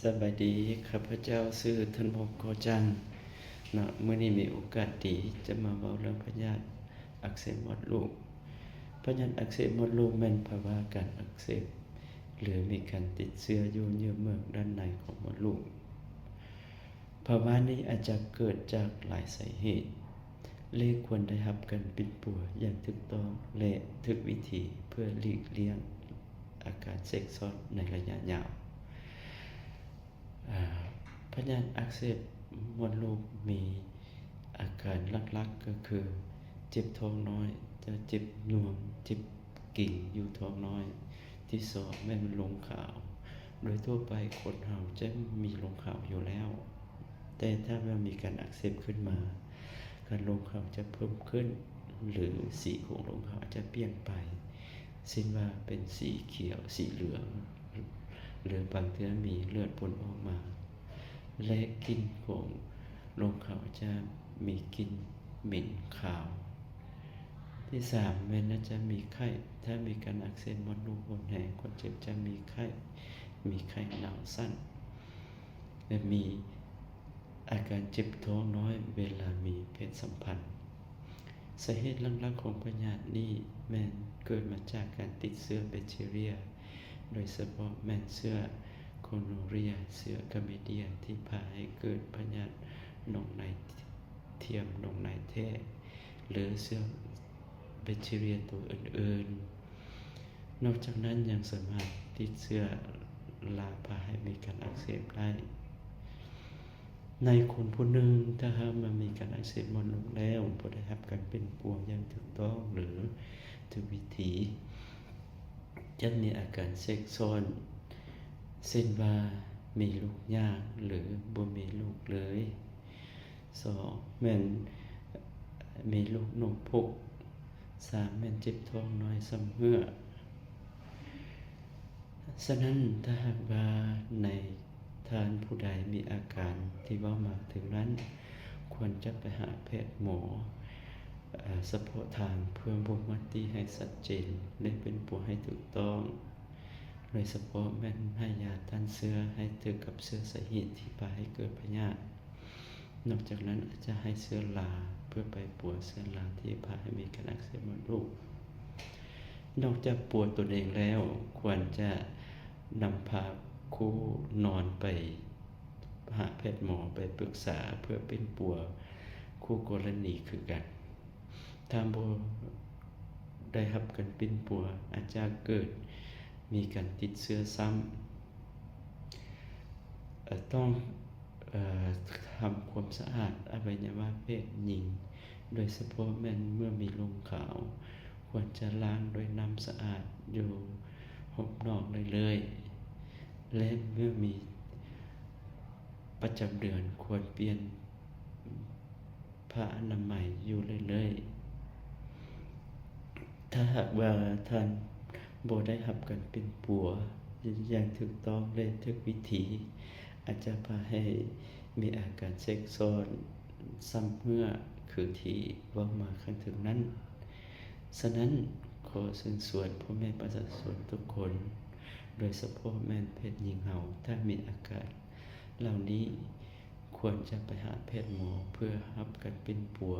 ສະບາຍດີ, ຂ້າພະເຈົ້າຊື່ ທັນພອບ ກໍຈັງ ເນາະ. ມື້ນີ້ມີໂອກາດດີຈະມາເວົ້າເລື່ອງພະຍາດອັກເສບມອດລູກ. ພະຍາດອັກເສບມອດລູກແມ່ນພາວະການອັກເສບ ຫຼື ມີການຕິດເຊື້ອຢູ່ເຍື່ອເມືອກດ້ານໃນຂອງມອດລູກ. ພາວະນີ້ອາດຈະເກີດຈາກຫຼາຍສາເຫດ ແລະ ຄວນໄດ້ຮັບການປິ່ນປົວຢ່າງຖືກຕ້ອງ ແລະ ຖືກວິທີ ເພື່ອຫຼີກລ່ຽງອາການແຊກຊ້ອນໃນໄລຍະຍາວ. ອາ ພະຍາດອັກເສບມອດລູກມີອາການຫຼັກໆ ກໍຄື ເຈັບທ້ອງນ້ອຍ, ຈະເຈັບໜ່ວງ, ເຈັບກິ່ງຢູ່ທ້ອງນ້ອຍ. ທີສອງແມ່ນລົງຂາວ. ໂດຍທົ່ວໄປຄົນເຮົາຈະມີລົງຂາວຢູ່ແລ້ວ, ແຕ່ຖ້າວ່າມີການອັກເສບຂຶ້ນມາ, ການລົງຂາວຈະເພີ່ມຂຶ້ນ ຫຼື ສີຂອງລົງຂາວອາດຈະປ່ຽນໄປ, ເຊັ່ນວ່າເປັນສີຂຽວ, ສີເຫຼືອງ ຫຼື ບາງເທື່ອມີເລືອດປົນອອກມາ ແລະ ກິ່ນຂອງລົງຂາວຈະມີກິ່ນເໝັນຄາວ. ທີສາມແມ່ນອາດຈະມີໄຂ້. ຖ້າມີການອັກເສບມອດລູກຮຸນແຮງ, ຄົນເຈັບຈະມີໄຂ້, ມີໄຂ້ໜາວສັ່ນ ແລະ ມີອາການເຈັບທ້ອງນ້ອຍເວລາມີເພດສຳພັນ. ສາເຫດຫຼັກໆຂອງພະຍາດນີ້ແມ່ນເກີດມາຈາກການຕິດເຊື້ອແບັກທີເຣຍ, ໂດຍສະເພາະແມ່ນເຊື້ອໂຄໂນເຣຍ, ເຊື້ອຄາເມເດຍ ທີ່ພາໃຫ້ເກີດພະຍາດໜອງໃນທຽມ, ໜອງໃນແທ້ ຫຼື ເຊື້ອແບັກທີເຣຍໂຕອື່ນໆ. ນອກຈາກນັ້ນຍັງສາມາດຕິດເຊື້ອລາ ພາໃຫ້ມີການອັກເສບໄດ້. ໃນຄົນຜູ້ໜຶ່ງ ຖ້າຫາກວ່າມີການອັກເສບມອດລູກແລ້ວ ບໍ່ໄດ້ຮັບການປິ່ນປົວຢ່າງຖືກຕ້ອງ ຫຼື ຖືກວິທີ, ຈະມີອາການແຊກຊ້ອນ ເຊັ່ນວ່າ ມີລູກຍາກ ຫຼື ບໍ່ມີລູກເລີຍ. ສອງແມ່ນມີລູກນົມພົກ. ສາມແມ່ນເຈັບທ້ອງນ້ອຍຊຳເຮື້ອ. ສະນັ້ນ ຖ້າຫາກວ່າໃນທ່ານຜູ້ໃດມີອາການທີ່ເວົ້າມາເຖິງນັ້ນ, ຄວນຈະໄປຫາແພດໝໍ ເອີ ສະເພາະທາງ ເພື່ອບົ່ງມະຕິໃຫ້ຊັດເຈນ ແລະ ປິ່ນປົວໃຫ້ຖືກຕ້ອງ, ໂດຍສະເພາະແມ່ນໃຫ້ຢາຕ້ານເຊື້ອໃຫ້ຖືກກັບເຊື້ອສາເຫດທີ່ພາໃຫ້ເກີດພະຍາດ. ນອກຈາກນັ້ນອາດຈະໃຫ້ເຊື້ອລາ ເພື່ອໄປປົວເຊື້ອລາທີ່ພາໃຫ້ມີການອັກເສບມອດລູກ. ນອກຈາກປົວຕົນເອງແລ້ວ, ຄວນຈະນຳພາຄູ່ນອນໄປຫາແພດໝໍ ໄປປຶກສາເພື່ອປິ່ນປົວຄູ່ກໍລະນີຄືກັນ. ຖ້າບໍ່ໄດ້ຮັບການປິ່ນປົວ ອາດຈະເກີດມີການຕິດເຊື້ອຊ້ຳ. ເອີ ຕ້ອງ ເອີ ທຳຄວາມສະອາດອະໄວຍະວະເພດຍິງ, ໂດຍສະເພາະແມ່ນເມື່ອມີລົງຂາວ, ຄວນຈະລ້າງດ້ວຍນ້ຳສະອາດຢູ່ຮອບນອກເລື້ອຍໆ ແລະ ເມື່ອມີປະຈຳເດືອນ ຄວນປ່ຽນ ຜ້າອະນາໄມຢູ່ເລື້ອຍໆ. ຖ້າຫາກວ່າທ່ານບໍ່ໄດ້ຮັບການປິ່ນປົວຢ່າງຖືກຕ້ອງ ແລະ ຖືກວິທີ, ອາດຈະພາໃຫ້ມີອາການແຊກຊ້ອນຊຳເຮື້ອ ຄືທີ່ເວົ້າມາຂ້າງເທິງນັ້ນ. ສະນັ້ນ, ຂໍເຊີນຊວນພໍ່ແມ່ປະຊາຊົນທຸກຄົນ, ໂດຍສະເພາະແມ່ນເພດຍິງເຮົາ, ຖ້າມີອາການເຫຼົ່ານີ້, ຄວນຈະໄປຫາແພດໝໍເພື່ອຮັບການປິ່ນປົວ